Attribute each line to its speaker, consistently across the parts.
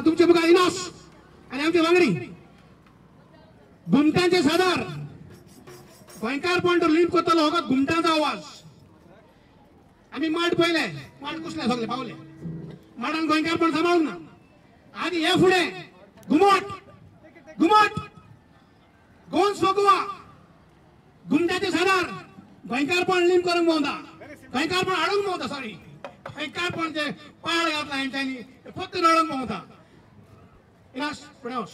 Speaker 1: तुमचे मुखार इनास आनी आमचे वांगडी घुमटांचे सादार गोंयकारपण तर लीप करतलो हो घुमटांचो आवाज. आमी माड पळयले, माड कुसले सगळे पावले, माडान गोंयकारपण सांबाळूंक ना. आनी हे फुडें घुमट घुमट गोंस गोवा घुमटाचे सादार गोंयकारपण लीप करूंक भोंवता, गोंयकारपण हाडूंक भोंवता, सॉरी गोंयकारपण जे पाळ घातला हेंच्यांनी फक्त रडूंक भोंवता. इनास फुडें वच.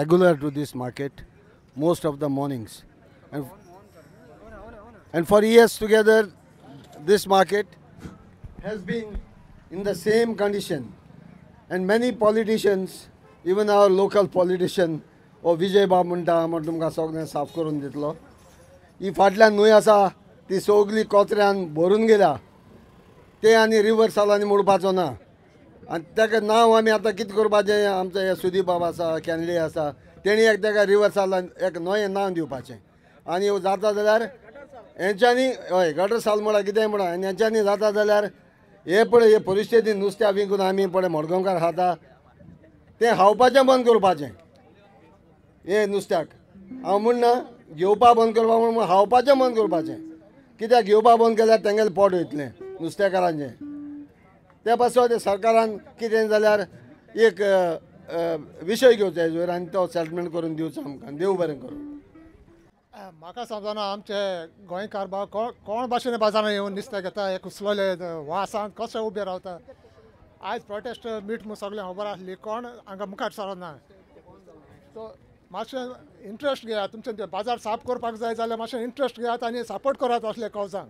Speaker 2: Regular to this market most of the mornings, and for years together this market has been in the same condition, and many politicians, even our local politician ओ विजय बाब म्हणटा म्हण तुमकां सगळें साफ करून दितलो. ही फाटल्यान न्हंय आसा ती सगळी कोचऱ्यान भरून गेल्या, ते आनी रिवर सालांनी मोडपाचो ना. आनी ताका नांव आमी आतां कितें करपाचें, आमचो हे सुदीप बाब आसा, कॅनडी आसा, तेणी एक ताका रिवर सालान एक नवें नांव दिवपाचें. आनी जाता जाल्यार हेंच्यांनी हय गटर साल म्हणा कितेंय म्हणा, आनी हेंच्यांनी जाता जाल्यार हे पळय हे परिस्थिती नुस्त्या विकून आमी पळय मडगांवकार खाता तें खावपाचें बंद करपाचें. हे नुस्त्याक हांव म्हणना घेवपा बंद करपा म्हूण, खावपाचें बंद करपाचें. कित्याक घेवपा बंद केल्यार तेंगेलें पोट वयतलें नुस्तेकारांचें. ते पासत सरकारान कितें जाल्यार एक विशय घेवचो हेजेर आनी तो सेटलमेंट करून दिवचो आमकां. देव बरें करूं.
Speaker 3: म्हाका समजना आमचे गोंयकार भाव कोण भाशेन बाजारान येवन नुस्तें घेता, हे कुसलोले वासान कशें उबे रावता. आयज प्रोटेस्ट मीट म्हूण सगळें खबर आसली, कोण हांगा मुखार सरना. सो मातशें इंट्रस्ट घेयात, तुमचें बाजार साफ करपाक जाय जाल्यार मातशें इंट्रस्ट घेयात आनी सपोर्ट करात असले कॉजांक.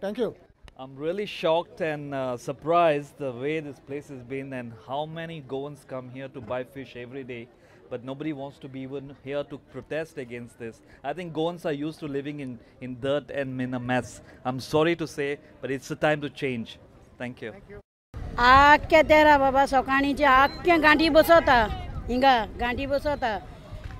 Speaker 3: Thank you.
Speaker 4: I'm really shocked and surprised the way this place has been and how many Goans come here to buy fish every day, but nobody wants to be even here to protest against this. I think Goans are used to living in dirt and in a mess. I'm sorry to say, but it's the time to change. Thank you.
Speaker 5: आख्या तेरा बाबा सकाळीचे आख्या गांठी बसोता, हिंगा गांठी बसोता.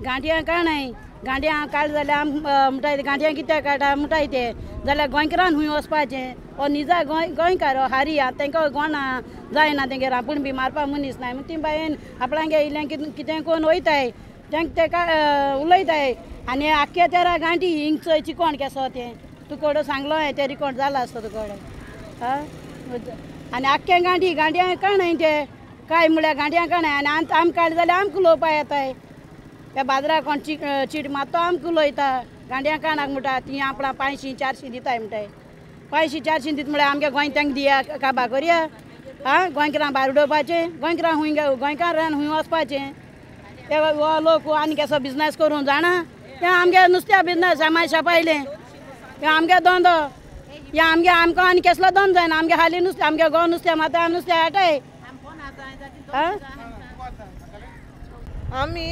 Speaker 5: गांठयां काय नाही, गांठयां काड जाल्यार आम म्हणटाय गांठयां कित्याक काडटा म्हणटाय ते, जाल्यार गोंयकारान खूंय वचपाचें. हो निजा गोंयकार हो हारी आहा, तांकां कोणा जायना तेंगेर आपूण बी मारपा मनीस नाय, ती बायन आपणागे येयल्यान कितें कोण वयताय तांकां तेका उलयताय. आनी आख्या तेरा गांठी हिंग चोय चिकोण केसो तें तुकडो सांगलो हांवें तें रिकोर्ड जाला आसता तुकडो. आनी आख्या गांठी गांठयां काणय ते काय म्हळ्यार गांठयां काणय. आनी आम काडलें जाल्यार आमकां उलोवपा येताय. त्या बाजाराक कोण चीट मारता आमकां उलयता, गांड्या काणाक म्हणटा ती आपणा 500 400 दिताय म्हणटाय. 500 400 दिता म्हळ्यार आमगे गोंय तांकां दिया काबा करया. आं गोंयकारां भायर उडोवपाचें, गोंयकारां खूंय गोंयकारान खूंय वचपाचें. ते हो लोक आनी केसो बिजनेस करूंक जाणा, ते आमगे नुस्त्या बिजनेस आमाय शापायलें, ते आमगे धंदो, हे आमगे आमकां आनी केसलो धंदो जायना. आमगे हाली नुस्तें आमगे गोंव नुस्तें मारता, आमी नुस्तें हाडटाय.
Speaker 6: आमी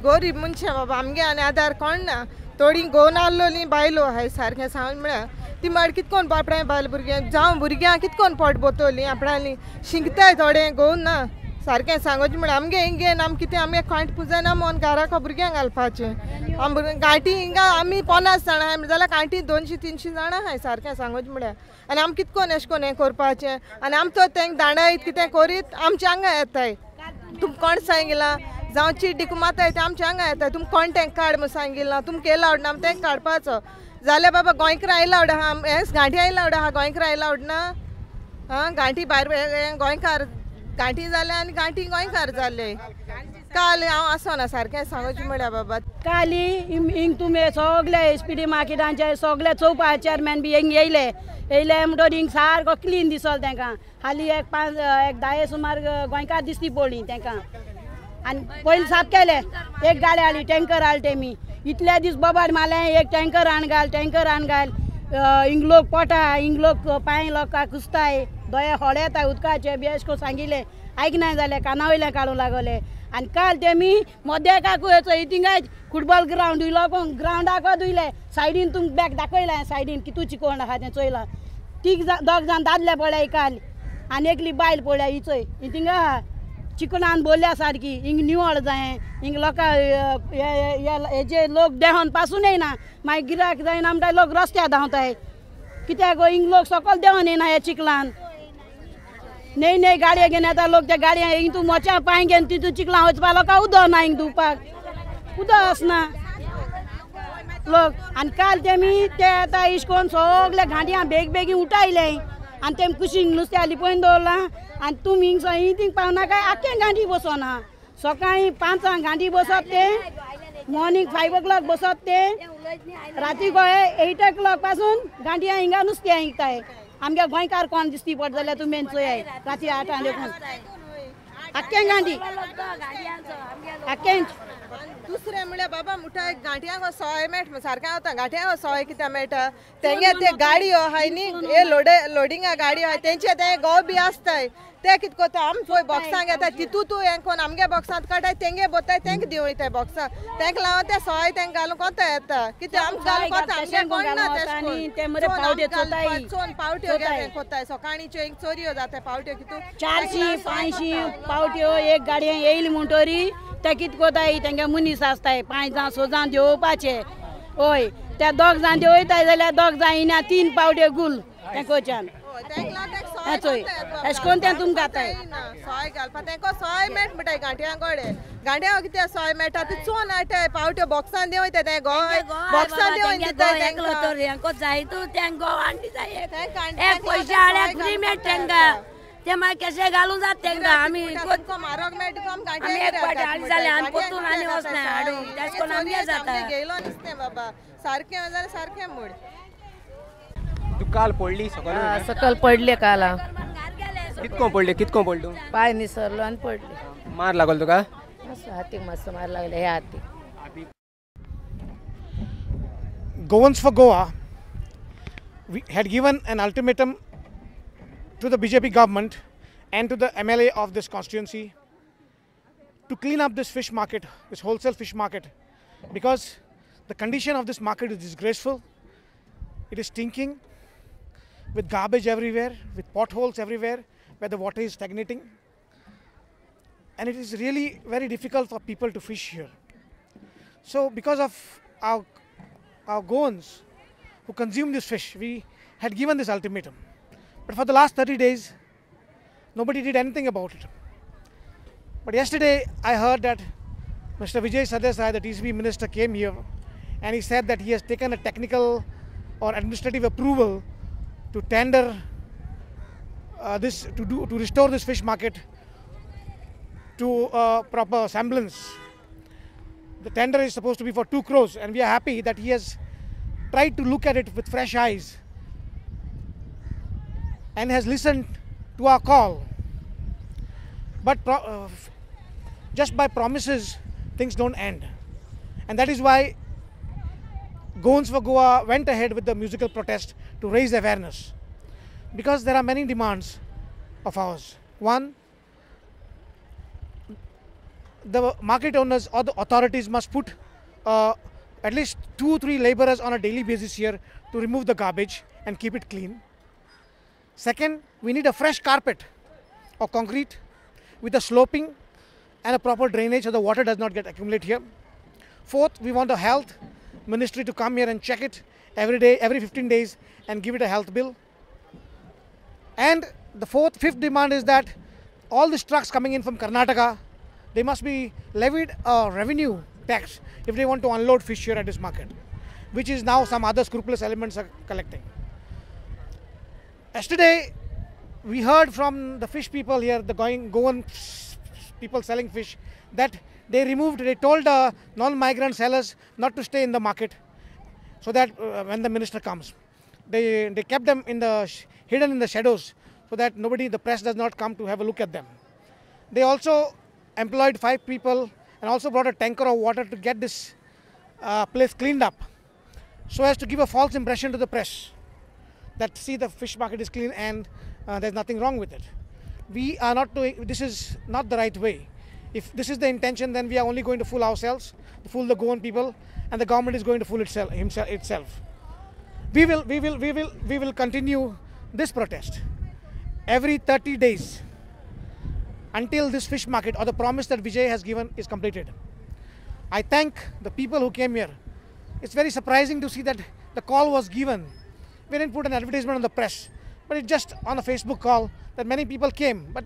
Speaker 6: गरीब मनशां बाबा, आमगे आनी आदार कोण ना. थोडीं गोवन आहलोलीं बायलो आहाय सारकें सांग म्हळ्यार ती मागीर कितकोन बापडाय बायल भुरग्यां जावं भुरग्यां कितकोन पोट बोतोलीं आपणालीं शिंकताय थोडें गोवन ना सारकें सांगोचें म्हळ्यार. आमगे हिंगे आम कितें आमगे खांट पुजायना म्हूण घराक भुरग्यांक घालपाचें. आम गांठी हिंगा आमी 50 जाणां आहाय जाल्यार गांठी 200 300 जाणां आहाय सारकें सांगोचें म्हळ्यार. आनी आम कितकोन एशें कोन्न हें करपाचें. आनी आमचो तेंक दांडायत कितें करीत आमच्या हांगा येताय. तुमकां कोण सांगिलां जावं चीट डिकू माताय ते आमच्या हांगा येताय. तुमकां कोण तेंक काड म्हूण सांगिलां, तुमकां एलावड ना आम तेंक काडपाचो जाल्यार बाबा गोंयकारां एलावड आहा, हें गांठी एलावड आहा, गोंयकारां एलावड ना. आं गांठी भायर गोंयकार गांठी जाले आनी गांठी गोंयकार जाले. काल हांव आसना सारकें सांगोचें म्हळ्यार बाबा.
Speaker 5: काली हिंग तुमी सगळे एस पी डी मार्केटांचे सगळे चोवपा चेअरमॅन बी हिंग येयले येयले म्हणटोर हिंग सारको क्लीन दिसलो तांकां. हाली एक 5 एक 10 सुमार गोंयकार दिसती पडली तांकां. आनी पयलीं साफ केले, एक गाडी हाडली टँकर हाडले तेमी. इतले दीस बोबाड मारले, एक टँकर हाडून घाल टँकर हाडून घाल. हिंग लोक पोटा, हिंग लोक पांय लोकां कुसताय, दोळे होळेताय उदकाचे बी अशें करून सांगिल्लें, आयकना जालें, काना वयल्यान काडूंक लागले. आनी काल तेमी मोदेकाकूय चोय थिंगाय फुटबॉल ग्रावंड उयलो, ग्रावंडाक धुयले सायडीन तुमकां बॅग दाखयलां सायडीन कितू चिकोण आहा तें चोयलां. तीग दोग जाण दादले पळय काल आनी एकली बायल पळय ही चोय ही थिंगा आहा चिकनान बोल्ल्या सारकी. हिंग निवळ जाय, हिंग लोकां हेजे लोक देंवन पासून येयना, मागीर गिरायक जायना म्हणटा लोक रस्त्यार धांवताय. कित्याक गो हिंग लोक सकयल देंवन येयना ह्या चिकलान. न्हय न्हय गाडयो घेवन येता लोक, त्या गाडयां हिंग तूं मोच्या पांय घेवन तितून चिकलां वचपा लोकां उदक ना, हिंग धुवपाक उदक आसना लोक. आनी काल तेमी ते आतां इश्कोन सगळे घांटयां बेग बेगीन उठायले आनी तेम कुशीक नुस्त्या लिपोवन दवरलां. आनी तुमी हिंग ही थिंग पावना काय आख्खें गांठी बसोना. सकाळीं 5 गांठी बसप ते, मॉर्निंग 5 o'clock बसप ते, राती गोळे 8 o'clock पासून गांठयां हिंगा नुस्त्या हिंगताय. आमगे गोंयकार कोण दिसती पडटा जाल्यार तुमी चोयाय राती 8 देखून आख्खें गांठी आख्खें.
Speaker 6: दुसरें म्हळ्यार बाबा मुठा गांठयांक सोय मेळटा सारकें वता, गांठयांक सोय कित्याक मेळटा तेंगे ते गाडयो आहाय न्ही, हे लोडिंगा गाडयो आहाय तेंचे ते गोव बी आसताय ते कितें कोत्ता आम पळय बॉक्सांक येता तितू तूं हें कोन्न आमगे बॉक्सांत काडटाय तेंगे बोताय तेंक दिवं वयताय बॉक्सां तेंक लावन ते सोय तेंक घालून कोता येता कितें आम घालून कोता आमगे कोण ना तें चोन पावट्यो कोत्ताय सकाळींच्यो एक चोरयो जाता पावट्यो कितू
Speaker 5: 400 500 पावट्यो एक गाडयेन येयली म्हणटरी ते कितें कोताय तेंगे मनीस आसताय 5 जाण 6 जाण देंवोवपाचे. हय त्या 2 जाण देंवयताय जाल्यार 2 जाण येयना 3 पावट्यो गुल तें कोच्यान चोय अशें कोन्न तें तुमकां जाताय.
Speaker 6: सोय घालपा तेंका सोय मेळटा म्हणटाय गांठयां कडेन गांठयां कितें सोय मेळटा ती चोन हाडटाय पावट्यो बॉक्सान देंवयताय तें गोंय बॉक्सान देंवोन दिताय
Speaker 7: तेंकां. जाय तूं तेंक गोव हाडली जाय पयशे हाडल्यार फ्री मेळटा तेंकां.
Speaker 5: ते मागीर केशे घालून जाता तेंकां. आमी आमी एक पाटी हाडली जाल्यार आमी परतून आनी वचना हाडूंक, तेश कोन्न आमगे जाता.
Speaker 6: घेयलो नुस्तें बाबा सारकें जाल्यार सारकें मोड.
Speaker 7: काल पडली सकल
Speaker 8: सकल पडले काल.
Speaker 7: कितको पडले? कितको पडलो?
Speaker 8: पाय निसरलो आनी पडले.
Speaker 7: मार लागलो तुका?
Speaker 8: हातीक मातसो मार लागले ह्या हातीक.
Speaker 1: Goans for Goa, we had given an ultimatum to the BJP government and to the MLA of this constituency to clean up this fish market, this wholesale fish market, because the condition of this market is disgraceful. It is stinking with garbage everywhere, with potholes everywhere where the water is stagnating. And it is really very difficult for people to fish here. So because of our Goans who consume this fish, we had given this ultimatum. But for the last 30 days, nobody did anything about it. But yesterday, I heard that Mr. Vijay Sardesai, the TCB minister, came here and he said that he has taken a technical or administrative approval to tender this, to restore this fish market to a proper semblance. The tender is supposed to be for 2 crores, and we are happy that he has tried to look at it with fresh eyes and has listened to our call. But just by promises, things don't end. And that is why Goans for Goa went ahead with the musical protest to raise awareness. Because there are many demands of ours. One, the market owners or the authorities must put at least 2-3 laborers on a daily basis here to remove the garbage and keep it clean. Second, we need a fresh carpet or concrete with a sloping and a proper drainage so the water does not get accumulate here. Fourth, we want the health ministry to come here and check it every day, every 15 days, and give it a health bill. And the fifth demand is that all these trucks coming in from Karnataka, they must be levied a revenue tax if they want to unload fish here at this market, which is now some other scrupulous elements are collecting. Yesterday, we heard from the fish people here, the Goan people selling fish, that they told the non-migrant sellers not to stay in the market so that when the minister comes, they kept them in the hidden in the shadows so that nobody, the press does not come to have a look at them. They also employed 5 people and also brought a tanker of water to get this place cleaned up, so as to give a false impression to the press that see, the fish market is clean and there's nothing wrong with it. We are not doing, this is not the right way. If this is the intention, then we are only going to fool ourselves, fool the Goan people, and the government is going to fool itself. We will continue this protest every 30 days until this fish market or the promise that Vijay has given is completed. I thank the people who came here. It's very surprising to see that the call was given. We didn't put an advertisement on the press, but it just on a Facebook call that many people came, but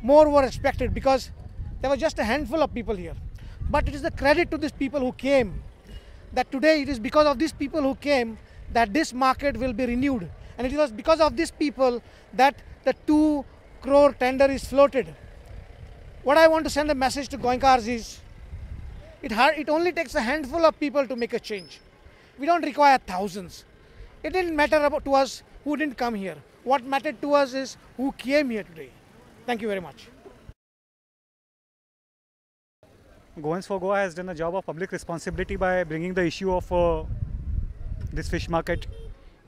Speaker 1: more were expected because there were just a handful of people here. But it is the credit to these people who came that today it is because of these people who came that this market will be renewed. And it was because of these people that the 2 crore tender is floated. What I want to send a message to Goenkars is, it only takes a handful of people to make a change. We don't require thousands. It didn't matter to us who didn't come here. What mattered to us is who came here today. Thank you very much.
Speaker 9: Goans for Goa has done a job of public responsibility by bringing the issue of this fish market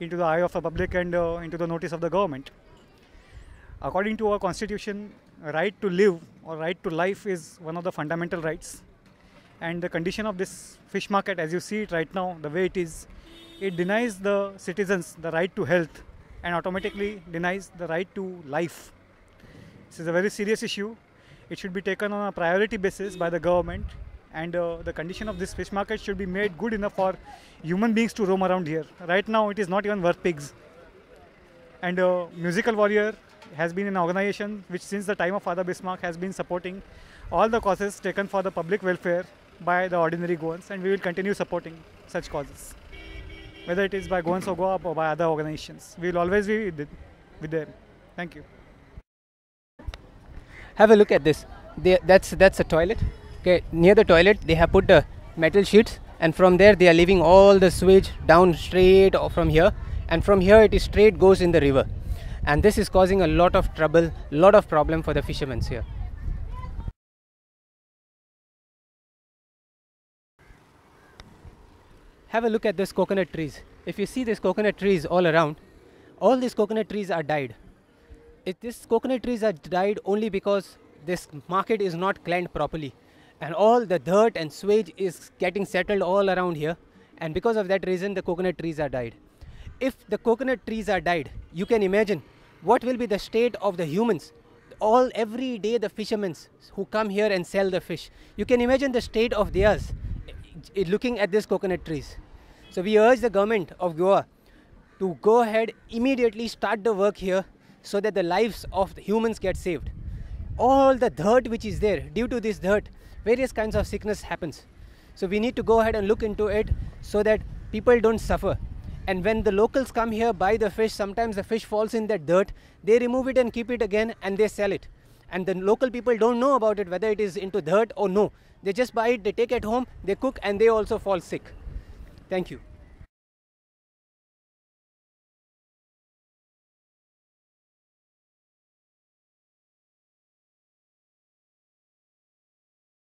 Speaker 9: into the eye of the public and into the notice of the government. According to our constitution, right to live or right to life is one of the fundamental rights. And the condition of this fish market, as you see it right now, the way it is, it denies the citizens the right to health and automatically denies the right to life. This is a very serious issue. It should be taken on a priority basis by the government, and the condition of this fish market should be made good enough for human beings to roam around here. Right now, it is not even worth pigs. And Musical Warrior has been an organization which since the time of Father Bismarck has been supporting all the causes taken for the public welfare by the ordinary Goans, and we will continue supporting such causes, whether it is by Goans for Goa or by other organizations. We will always be with them. Thank you.
Speaker 7: Have a look at this. That's a toilet. Okay, near the toilet they have put the metal sheets, and from there they are leaving all the sewage down straight from here, and from here it is straight goes in the river, and this is causing a lot of trouble, lot of problem for the fishermen here. Have a look at this coconut trees. If you see these coconut trees all around, all these coconut trees are died. These coconut trees are died only because this market is not cleaned properly, and all the dirt and sewage is getting settled all around here, and because of that reason the coconut trees are died. If the coconut trees are died, you can imagine what will be the state of the humans. All every day the fishermen who come here and sell the fish, you can imagine the state of theirs looking at these coconut trees. So we urge the government of Goa to go ahead, immediately start the work here so that the lives of the humans get saved. All the dirt which is there, due to this dirt, various kinds of sickness happens. So we need to go ahead and look into it so that people don't suffer. And when the locals come here, buy the fish, sometimes the fish falls in that dirt, they remove it and keep it again and they sell it. And the local people don't know about it, whether it is into dirt or no. They just buy it, they take it home, they cook, and they also fall sick. Thank you.